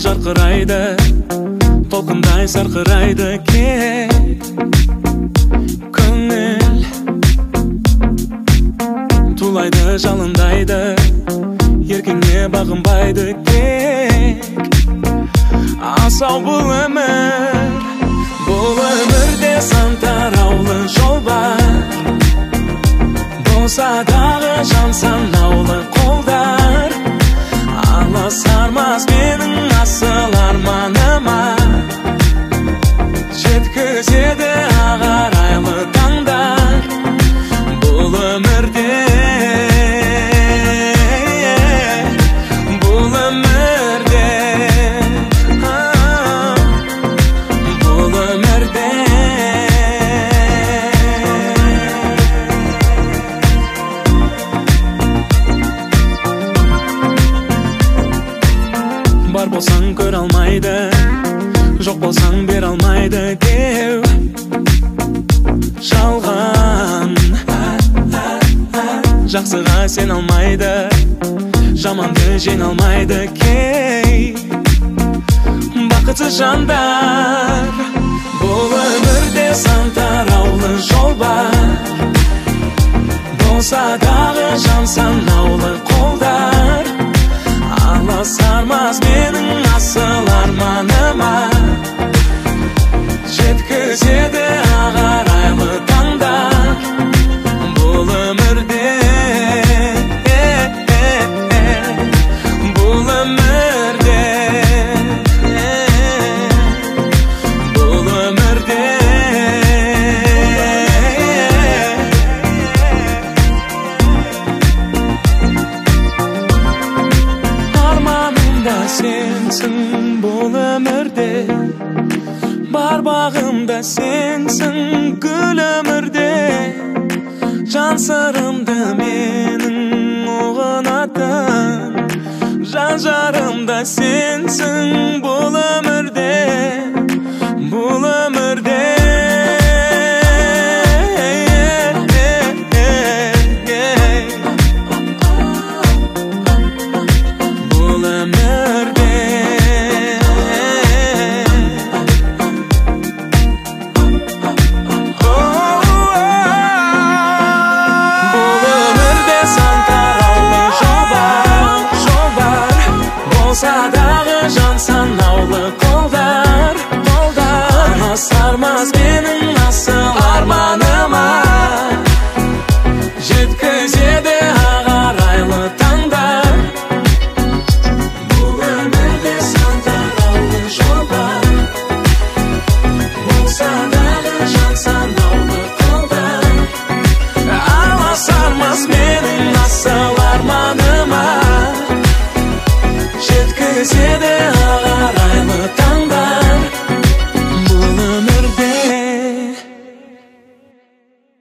Жарқырайды, толқындай сарқырайды кек көңіл тулайды, жалындайды, еркіңе бағынбайды кек. Асау бұл өмір, бұл өмірде сан тараулы жол бар, болса дағы жан санаулы қолдар. Аласармас менің асыл арманыма, жеткізеді ағар айлы таңдар. Бұл өмірде, бұл өмірде, бұл өмірде. Бар болсаң көре алмайды, жоқ болсаң бере алмайды деу жалған. Жақсыға сен алмайды, жаманды жеңе алмайды кей бақытсыз жандар. Бұл өмірде сан тараулы жол бар, болса дағы жан санаулы қолдар. Аласармас менің асыл арманыма, жеткізеді ағар айлы таңдар. Бұл өмірде, бұл өмірде, бұл өмірде. Арманымда сенсің бұл өмірде, бар бағымда сенсің гүл өмірде. Жан сырымды менің ұғынатын, жан жарымда сенсің бұл өмірде, бұл өмірде. Бұл өмірде. Бұл өмірде сан тараулы жол бар, жол бар, болса дағы жан санаулы қолдар, қолдар. Аласармас менің асыл арманым.